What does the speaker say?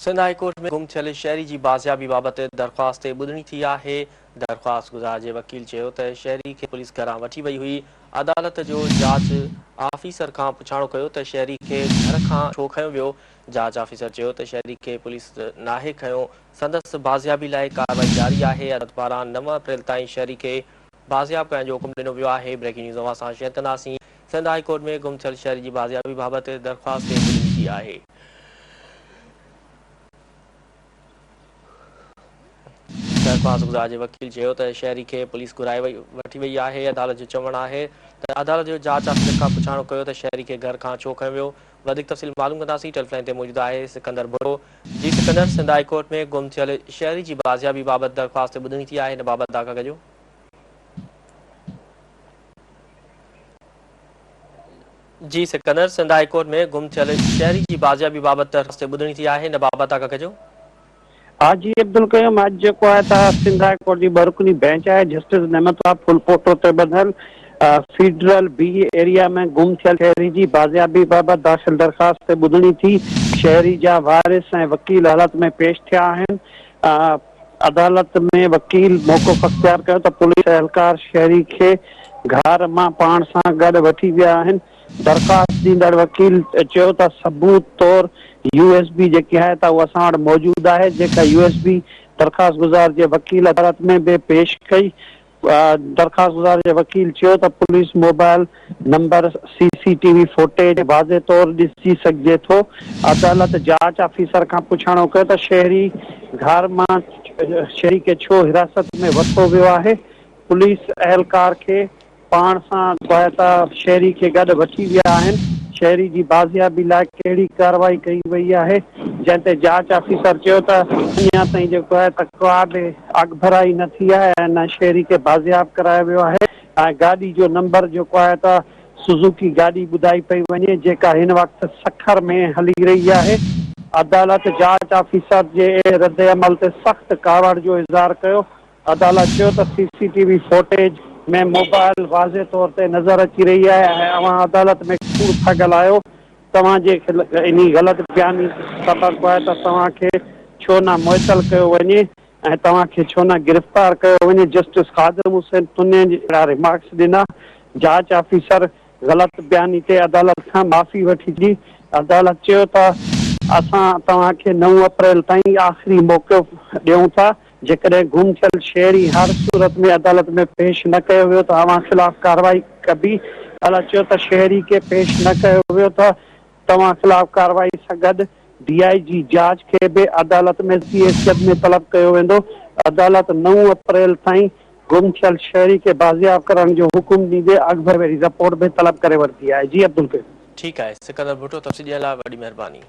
Sindh high court ۾ گم ٿيل شهري جي بازيابي بابت درخواست تي ٻڌڻي ٿي آهي. درخواست گذار جي وڪيل چيو ته شهري کي پوليس گهران وٺي وئي هئي، عدالت جو جاچ آفيسر کان پڇاڻو ڪيو ته شهري کي گهر کان ڇو کنيو ويو، جاچ آفيسر چيو ته شهري کي پوليس ناهي کنيو، سندس بازيابي لاء ڪارروائي جاري آهي، عدالت پاران نو اپريل تائين شهري کي بازياب ڪرڻ جو حڪم ڏنو ويو آهي، بريڪنگ نيوز اوهان سان شيئر ڪنداسين، سنڌ هائي ڪورٽ ۾ گم ٿيل شهري جي بازيابي بابت درخواست تي ٻڌڻي ٿي آهي. درخواستگذار جي وڪيل چيو ته شهري کي پوليس گهرائي وٺي وئي آهي، عدالت جو چوڻ آهي ته عدالت جو جاچ آفيسر کان پڇاڻو ڪيو ته شهري کي گهر کان ڇو کنيو ويو، وڌيڪ تفصيل معلوم ڪنداسين، ٽيليفون لائين تي موجود آهي سڪندر ڀٽو، جي سڪندر، سنڌ هائي ڪورٽ ۾ گم ٿيل شهري جي بازيابي بابت درخواست تي ٻڌڻي ٿي آهي، ان بابت آگاهه ڪجو. جي سڪندر، سنڌ هائي ڪورٽ ۾ گم ٿيل شهري جي بازيابي بابت درخواست تي ٻڌڻي ٿي آهي، ان بابت آگاهه ڪجو. حاجي عبدالقيوم اڄ جيڪو آهي ته سنڌ هائي ڪورٽ جي ٻه رڪني بئنچ آهي جسٽس نعمت الله ڦلپوٽو تي ٻڌل فيڊرل بي ايريا ۾ گم ٿيل شهري جي بازيابي بابت داخل درخواست تي ٻڌڻي ٿي، شهري جا وارث ۽ وڪيل عدالت ۾ پيش ٿيا آهن. عدالت ۾ وڪيل موقف اختيار ڪيو ته پوليس اهلڪار شهري کي گهر مان پاڻ سان گڏ وٺي ويا آهن. درخواست ڏيندڙ وڪيل چيو ته ثبوت طور يو ايس بي جيڪي آهي ته اها اسان وٽ موجود آهي جيڪا يو ايس بي درخواستگذار جي وڪيل عدالت ۾ به پيش ڪئي. درخواستگذار جي وڪيل چيو ته police mobile number, C C T V footage واضح طور ڏسي سگهجي ٿو. عدالت جاچ آفيسر کان پڇاڻو ڪيو ته شهري گهر مان شهري کي ڇو حراست ۾ ورتو ويو آهي، پوليس اهلڪار کي پاڻ سان ته شهري کي گڏ وٺي ويا آهن، شهري جي بازيابي لاء ڪهڙي ڪارروائي ڪئي وئي آهي، جنهن تي جاچ آفيسر چيو ته اڃا تائين جيڪو آهي ته ڪا به اڳڀرائي نه ٿي آهي ۽ نه شهري کي بازياب ڪرايو ويو آهي ۽ گاڏي جو نمبر جيڪو آهي ته سوزوڪي گاڏي ٻڌائي پئي وڃي جيڪا هن وقت سکر ۾ هلي رهي آهي. عدالت جاچ آفيسر جي اهڙي ردعمل تي سخت ڪاوڙ جو اظهار ڪيو. عدالت چيو ته C C T V footage ۾ mobile واضح طور تي نظر اچي رهي آهي ۽ اوهان عدالت ۾ ڪوڙ ٿا ڳالهايو، توهان جي انهي غلط بياني سبب آهي ته توهان کي ڇو نه معطل ڪيو وڃي ۽ توهان کي ڇو نه گرفتار ڪيو وڃي، جسٽس خادم حسين تنين اهڙا ريمارڪس ڏنا، جاچ آفيسر غلط بياني تي عدالت کان معافي وٺي ڇڏي، عدالت چيو ته اسان توهان کي نو اپريل تائين آخري موقعو ڏيون ٿا، جيڪڏهن گم ٿيل شهري هر صورت ۾ عدالت ۾ پيش نه ڪيو ويو ته اوهان خلاف ڪارروائي ڪبي، عدالت چيو ته شهري کي پيش نه ڪيو ويو ته توهان خلاف ڪارروائي سان گڏ ڊي I جي جاچ کي به عدالت ۾ ذاتي حيثيت ۾ طلب ڪيو ويندو، عدالت نو اپريل تائين گم ٿيل شهري کي بازياب ڪرڻ جو حڪم ڏيندي اڳڀري رپورٽ به طلب ڪري ورتي آهي. جي عبدالقيوم. ٺيڪ آهي سڪندر ڀٽو تفصيل ڏيڻ لاء وڏي مهرباني.